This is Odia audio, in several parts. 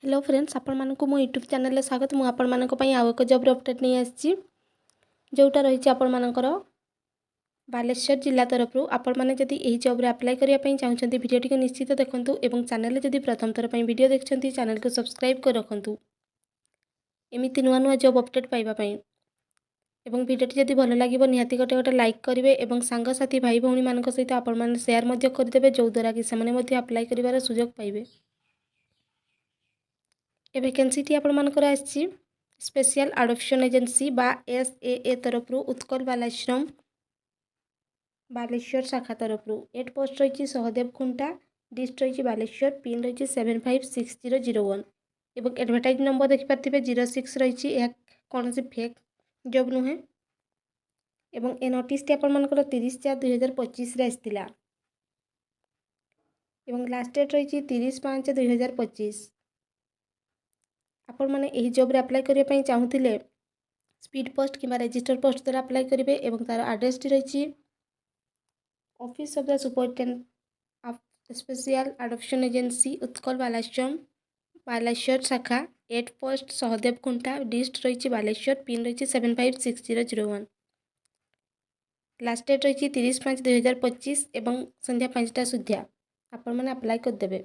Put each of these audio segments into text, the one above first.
ହ୍ୟାଲୋ ଫ୍ରେଣ୍ଡସ୍, ଆପଣମାନଙ୍କୁ ମୋ ୟୁଟ୍ୟୁବ୍ ଚ୍ୟାନେଲରେ ସ୍ୱାଗତ। ମୁଁ ଆପଣମାନଙ୍କ ପାଇଁ ଆଉ ଏକ ଜବ୍ର ଅପଡ଼େଟ୍ ନେଇ ଆସିଛି, ଯେଉଁଟା ରହିଛି ଆପଣମାନଙ୍କର ବାଲେଶ୍ୱର ଜିଲ୍ଲା ତରଫରୁ। ଆପଣମାନେ ଯଦି ଏହି ଜବ୍ରେ ଆପ୍ଲାଏ କରିବା ପାଇଁ ଚାହୁଁଛନ୍ତି, ଭିଡ଼ିଓଟିକୁ ନିଶ୍ଚିତ ଦେଖନ୍ତୁ ଏବଂ ଚ୍ୟାନେଲରେ ଯଦି ପ୍ରଥମ ଥର ପାଇଁ ଭିଡ଼ିଓ ଦେଖୁଛନ୍ତି, ଚ୍ୟାନେଲକୁ ସବସ୍କ୍ରାଇବ୍ କରି ରଖନ୍ତୁ ଏମିତି ନୂଆ ନୂଆ ଜବ୍ ଅପଡ଼େଟ୍ ପାଇବା ପାଇଁ। ଏବଂ ଭିଡ଼ିଓଟି ଯଦି ଭଲ ଲାଗିବ, ନିହାତି ଗୋଟେ ଗୋଟେ ଲାଇକ୍ କରିବେ ଏବଂ ସାଙ୍ଗସାଥି, ଭାଇ ଭଉଣୀମାନଙ୍କ ସହିତ ଆପଣମାନେ ସେୟାର ମଧ୍ୟ କରିଦେବେ, ଯେଉଁଦ୍ୱାରା କି ସେମାନେ ମଧ୍ୟ ଆପ୍ଲାଏ କରିବାର ସୁଯୋଗ ପାଇବେ। ଏ ଭେକେନ୍ସିଟି ଆପଣମାନଙ୍କର ଆସିଛି ସ୍ପେଶିଆଲ ଆଡପ୍ସନ୍ ଏଜେନ୍ସି ବା ଏସ୍ ଏ ଏ ତରଫରୁ, ଉତ୍କଳ ବାଲାଶ୍ରମ ବାଲେଶ୍ୱର ଶାଖା ତରଫରୁ। ଏଟ୍ ପୋଷ୍ଟ ରହିଛି ସହଦେବ ଖୁଣ୍ଟା, ଡିଷ୍ଟ ରହିଛି ବାଲେଶ୍ୱର, ପିନ୍ ରହିଛି 756001 ଏବଂ ଆଡ଼ଭର୍ଟାଇଜ୍ ନମ୍ବର ଦେଖିପାରୁଥିବେ, 06 ରହିଛି। ଏହା କୌଣସି ଫେକ୍ ଜବ୍ ନୁହେଁ ଏବଂ ଏ ନୋଟିସ୍ଟି ଆପଣମାନଙ୍କର 30/4/2025ରେ ଆସିଥିଲା ଏବଂ ଲାଷ୍ଟ ଡେଟ୍ ରହିଛି 30/5/2025। ଆପଣମାନେ ଏହି ଜବ୍ରେ ଆପ୍ଲାଏ କରିବା ପାଇଁ ଚାହୁଁଥିଲେ ସ୍ପିଡ୍ ପୋଷ୍ଟ କିମ୍ବା ରେଜିଷ୍ଟର ପୋଷ୍ଟ ଦ୍ୱାରା ଆପ୍ଲାଏ କରିବେ ଏବଂ ତା'ର ଆଡ୍ରେସ୍ଟି ରହିଛି Office of the Superintendent of Special Adoption Agency, Utkal Balashram Balasore ଶାଖା, at post Sahadev Khunta, dist ରହିଛି ବାଲେଶ୍ୱର, ପିନ୍ ରହିଛି 756001। ଲାଷ୍ଟ ଡେଟ୍ ରହିଛି 30/5/2025 ଏବଂ ସନ୍ଧ୍ୟା 5ଟା ସୁଦ୍ଧା ଆପଣମାନେ ଆପ୍ଲାଏ କରିଦେବେ।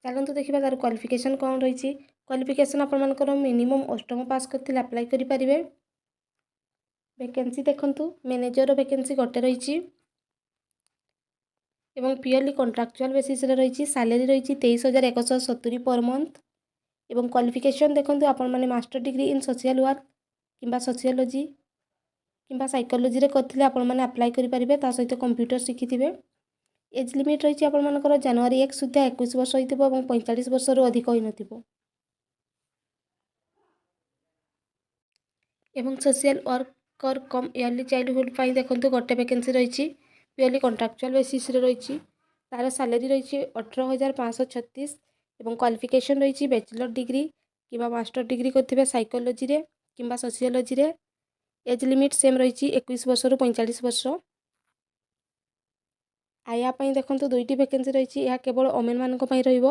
ଚାଲନ୍ତୁ ଦେଖିବା ତା'ର କ୍ୱାଲିଫିକେସନ୍ କ'ଣ ରହିଛି। କ୍ୱାଲିଫିକେସନ୍ ଆପଣମାନଙ୍କର ମିନିମମ୍ ଅଷ୍ଟମ ପାସ୍ କରିଥିଲେ ଆପ୍ଲାଏ କରିପାରିବେ। ଭେକେନ୍ସି ଦେଖନ୍ତୁ, ମ୍ୟାନେଜର ଭେକେନ୍ସି ଗୋଟେ ରହିଛି ଏବଂ ପିଓରଲି କଣ୍ଟ୍ରାକ୍ଚୁଆଲ୍ ବେସିସ୍ରେ ରହିଛି। ସାଲେରୀ ରହିଛି 23,170 ପର୍ ମନ୍ଥ ଏବଂ କ୍ୱାଲିଫିକେସନ୍ ଦେଖନ୍ତୁ, ଆପଣମାନେ master degree in social work କିମ୍ବା ସୋସିଓଲୋଜି କିମ୍ବା ସାଇକୋଲୋଜିରେ କରିଥିଲେ ଆପଣମାନେ ଆପ୍ଲାଏ କରିପାରିବେ। ତା ସହିତ କମ୍ପ୍ୟୁଟର ଶିଖିଥିବେ। ଏଜ୍ ଲିମିଟ୍ ରହିଛି ଆପଣମାନଙ୍କର ଜାନୁଆରୀ 1 ସୁଦ୍ଧା 21 ବର୍ଷ ହୋଇଥିବ ଏବଂ 45 ବର୍ଷରୁ ଅଧିକ ହୋଇନଥିବ। ଏବଂ social worker cum early childhood ପାଇଁ ଦେଖନ୍ତୁ, ଗୋଟେ ଭେକେନ୍ସି ରହିଛି, ପିଓରଲି କଣ୍ଟ୍ରାକ୍ଚୁଆଲ୍ ବେସିସ୍ରେ ରହିଛି। ତା'ର ସାଲେରୀ ରହିଛି 18,536 ଏବଂ କ୍ୱାଲିଫିକେସନ୍ ରହିଛି ବ୍ୟାଚଲର ଡିଗ୍ରୀ କିମ୍ବା ମାଷ୍ଟର ଡିଗ୍ରୀ କରିଥିବେ ସାଇକୋଲୋଜିରେ କିମ୍ବା ସୋସିଓଲୋଜିରେ। ଏଜ୍ ଲିମିଟ୍ ସେମ୍ ରହିଛି, 21 ବର୍ଷରୁ 45 ବର୍ଷ। ଆୟା ପାଇଁ ଦେଖନ୍ତୁ, ଦୁଇଟି ଭେକେନ୍ସି ରହିଛି। ଏହା କେବଳ ଓମେନ୍ମାନଙ୍କ ପାଇଁ ରହିବ।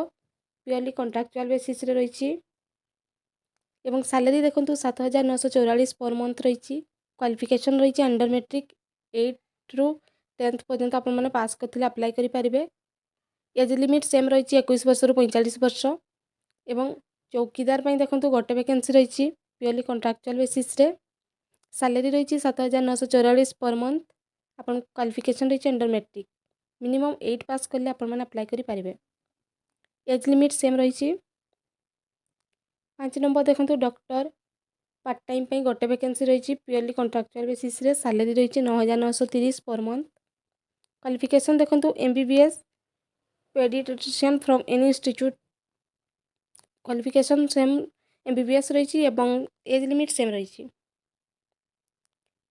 ପିଓରଲି କଣ୍ଟ୍ରାକ୍ଚୁଆଲ୍ ବେସିସ୍ରେ ରହିଛି ଏବଂ ସାଲେରୀ ଦେଖନ୍ତୁ, 7944 ପର୍ ମନ୍ଥ ରହିଛି। କ୍ୱାଲିଫିକେସନ୍ ରହିଛି ଅଣ୍ଡର ମେଟ୍ରିକ୍, 8ରୁ 10th ପର୍ଯ୍ୟନ୍ତ ଆପଣମାନେ ପାସ୍ କରିଥିଲେ ଆପ୍ଲାଏ କରିପାରିବେ। ଏଜ୍ ଲିମିଟ୍ ସେମ୍ ରହିଛି, 21 ବର୍ଷରୁ 45 ବର୍ଷ। ଏବଂ ଚୌକିଦାର ପାଇଁ ଦେଖନ୍ତୁ, ଗୋଟେ ଭେକେନ୍ସି ରହିଛି, ପିଓରଲି କଣ୍ଟ୍ରାକ୍ଚୁଆଲ୍ ବେସିସ୍ରେ। ସାଲେରୀ ରହିଛି 7944 ପର୍ ମନ୍ଥ। ଆପଣଙ୍କ କ୍ୱାଲିଫିକେସନ୍ ରହିଛି ଅଣ୍ଡର ମେଟ୍ରିକ୍, ମିନିମମ୍ 8 ପାସ୍ କଲେ ଆପଣମାନେ ଆପ୍ଲାଏ କରିପାରିବେ। ଏଜ୍ ଲିମିଟ୍ ସେମ୍ ରହିଛି। 5 ନମ୍ବର ଦେଖନ୍ତୁ, ଡକ୍ଟର ପାର୍ଟ ଟାଇମ୍ ପାଇଁ ଗୋଟେ ଭେକେନ୍ସି ରହିଛି, ପିଓରଲି କଣ୍ଟ୍ରାକ୍ଚୁଆଲ୍ ବେସିସ୍ରେ। ସାଲେରୀ ରହିଛି 9930 ପର୍ ମନ୍ଥ। କ୍ୱାଲିଫିକେସନ୍ ଦେଖନ୍ତୁ, MBBS pediatrician from any institute। Qualification same MBBS ରହିଛି ଏବଂ ଏଜ୍ ଲିମିଟ୍ ସେମ୍ ରହିଛି।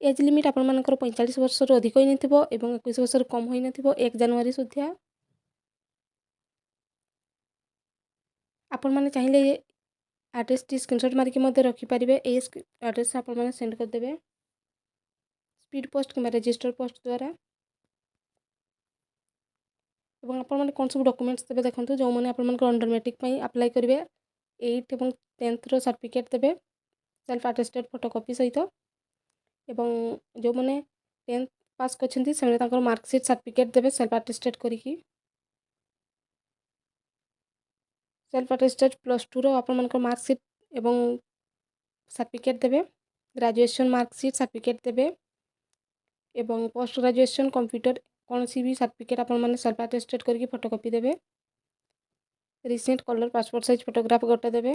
ଏଜ୍ ଲିମିଟ୍ ଆପଣମାନଙ୍କର 45 ବର୍ଷରୁ ଅଧିକ ହୋଇନଥିବ ଏବଂ 21 ବର୍ଷରୁ କମ୍ ହୋଇନଥିବ 1 ଜାନୁଆରୀ ସୁଦ୍ଧା। ଆପଣମାନେ ଚାହିଁଲେ ଆଡ୍ରେସ୍ଟି ସ୍କ୍ରିନସଟ୍ ମାରିକି ମଧ୍ୟ ରଖିପାରିବେ। ଏଇ ଆଡ୍ରେସ୍ ଆପଣମାନେ ସେଣ୍ଡ କରିଦେବେ ସ୍ପିଡ୍ ପୋଷ୍ଟ କିମ୍ବା ରେଜିଷ୍ଟର ପୋଷ୍ଟ ଦ୍ୱାରା। ଏବଂ ଆପଣମାନେ କ'ଣ ସବୁ ଡକୁମେଣ୍ଟସ୍ ଦେବେ ଦେଖନ୍ତୁ, ଯେଉଁମାନେ ଆପଣମାନଙ୍କର ଅଣ୍ଡର ମେଟ୍ରିକ୍ ପାଇଁ ଆପ୍ଲାଏ କରିବେ, 8 ଏବଂ 10ଥର ସାର୍ଟିଫିକେଟ୍ ଦେବେ ସେଲ୍ଫ ଆଟେଷ୍ଟେଡ଼ ଫଟୋକପି ସହିତ ଏବଂ ଯେଉଁମାନେ 10th pass କରିଛନ୍ତି, ସେମାନେ ତାଙ୍କର ମାର୍କସିଟ୍ ସାର୍ଟିଫିକେଟ୍ ଦେବେ ସେଲ୍ଫ ଆଟେଷ୍ଟେଡ଼ କରିକି। ସେଲ୍ଫ ଆଟେଷ୍ଟେଡ଼ +2ର ଆପଣମାନଙ୍କର ମାର୍କସିଟ୍ ଏବଂ ସାର୍ଟିଫିକେଟ୍ ଦେବେ, ଗ୍ରାଜୁଏସନ୍ ମାର୍କସିଟ୍ ସାର୍ଟିଫିକେଟ୍ ଦେବେ ଏବଂ ପୋଷ୍ଟ ଗ୍ରାଜୁଏସନ୍ କମ୍ପ୍ୟୁଟର କୌଣସି ବି ସାର୍ଟିଫିକେଟ୍ ଆପଣମାନେ ସେଲ୍ଫ ଆଟେଷ୍ଟେଡ଼ କରିକି ଫଟୋକପି ଦେବେ। Recent colour passport size photograph ଗୋଟେ ଦେବେ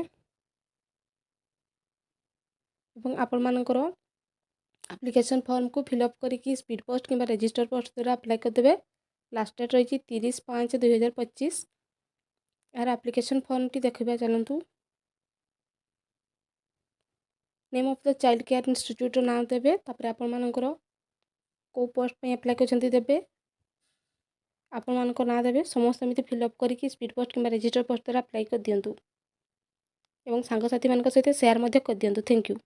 ଏବଂ ଆପଣମାନଙ୍କର ଆପ୍ଲିକେସନ୍ ଫର୍ମକୁ ଫିଲ୍ଅପ୍ କରିକି ସ୍ପିଡ୍ ପୋଷ୍ଟ କିମ୍ବା ରେଜିଷ୍ଟର ପୋଷ୍ଟ ଦ୍ୱାରା ଆପ୍ଲାଏ କରିଦେବେ। ଲାଷ୍ଟ ଡେଟ୍ ରହିଛି 30/5/2025। ଏହାର ଆପ୍ଲିକେସନ୍ ଫର୍ମଟି ଦେଖିବା ଚାଲନ୍ତୁ। Name of the child care ଇନଷ୍ଟିଚ୍ୟୁଟ୍ର ନାଁ ଦେବେ। ତାପରେ ଆପଣମାନଙ୍କର କେଉଁ ପୋଷ୍ଟ ପାଇଁ ଆପ୍ଲାଏ କରିଛନ୍ତି ଦେବେ, ଆପଣମାନଙ୍କ ନାଁ ଦେବେ। ସମସ୍ତେ ଏମିତି ଫିଲ୍ଅପ୍ କରିକି ସ୍ପିଡ୍ ପୋଷ୍ଟ କିମ୍ବା ରେଜିଷ୍ଟର ପୋଷ୍ଟ ଦ୍ୱାରା ଆପ୍ଲାଏ କରିଦିଅନ୍ତୁ ଏବଂ ସାଙ୍ଗସାଥିମାନଙ୍କ ସହିତ ସେୟାର ମଧ୍ୟ କରିଦିଅନ୍ତୁ। Thank you.